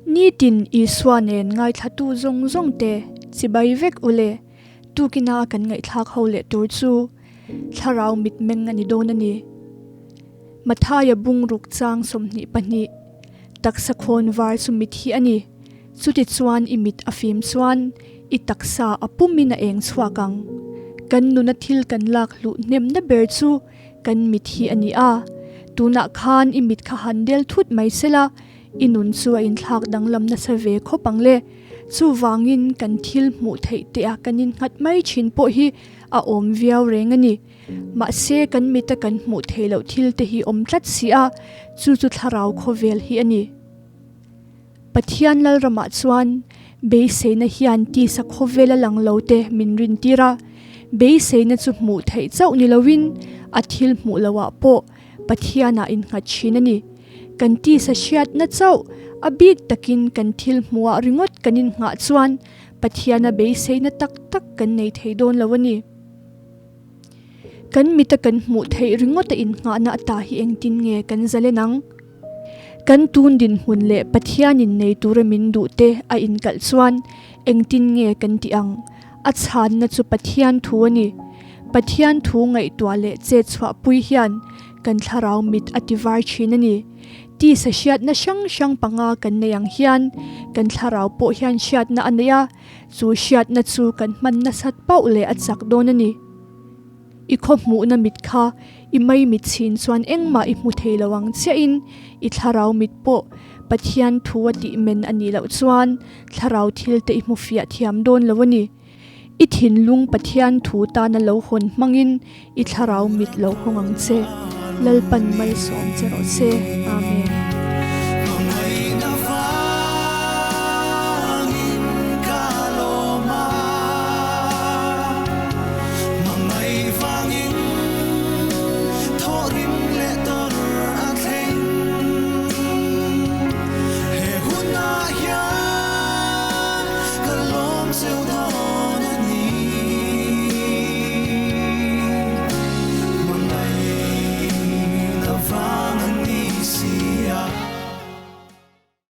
Nitin Isua nen ngaithlatu zawng zawng te chibai vek u le, tukina kan ngaihthlak ho leh tur chu thlarau mitmeng a ni dawn a ni. Mathaia bungruk chang 22, Taksa khawn var chu mit hi a ni, chutichuan i mit a fim chuan i taksa a pumin a eng chhuak ang. Kan nuna thil kan lak hluh hnemna ber chu kan mit hi a ni a, tunah khan i mit kha han del thut mai sela, i nun chu a inthlak danglam nasa ve khawp ang le. Chuvangin kan thil hmuh theih teh a kan innghat mai thin pawh hi a awm viau reng a ni. Mahse kan mita kan hmuh theih loh thil te hi awm tlat si a, chu chu thlarau khawvel hi a ni. Pathian Lalramah chuan beiseina hian tisa khawvela lang lo te min rintir a, beiseina chu hmuh theih chauh ni loin a thil hmuh loah pawh Pathianah innghat thin a ni. Kan tisa hriatna chauh a bik takin kan thil hmuhah ringawt kan innghah chuan Pathiana beiseina tak tak kan nei thei dawn lo a ni. Kan mita kan hmuh theih ringawta innghahna ata hi engtin nge kan zalen ang? Kan tun dinhmun leh Pathianin nei tura min duh te a inkalh chuan engtin nge kan tih ang? A chhanna chu Pathian thu a ni. Pathian thu ngaihtuah leh chet chhuahpui hian kan thlarau mit a ti var thin a ni. Tisa hriatna hrang hrang panga kan nei ang hian kan thlarau pawh hian hriatna a nei a, chu hriatna chu kan hman nasat pauh leh a chak dawn a ni. I khaw hmuhna mit kha i mai mit chhin chuan engmah i hmu thei lo ang chiahin i thlarau mit pawh Pathian thu a tih men a nih loh chuan thlarau thil te i hmu fiah thiam dawn lo a ni. I thinlung Pathian thu tana lo hawn hmangin i thlarau mit lo hawng ang che. Lalpan malsawm che rawh se. Amen.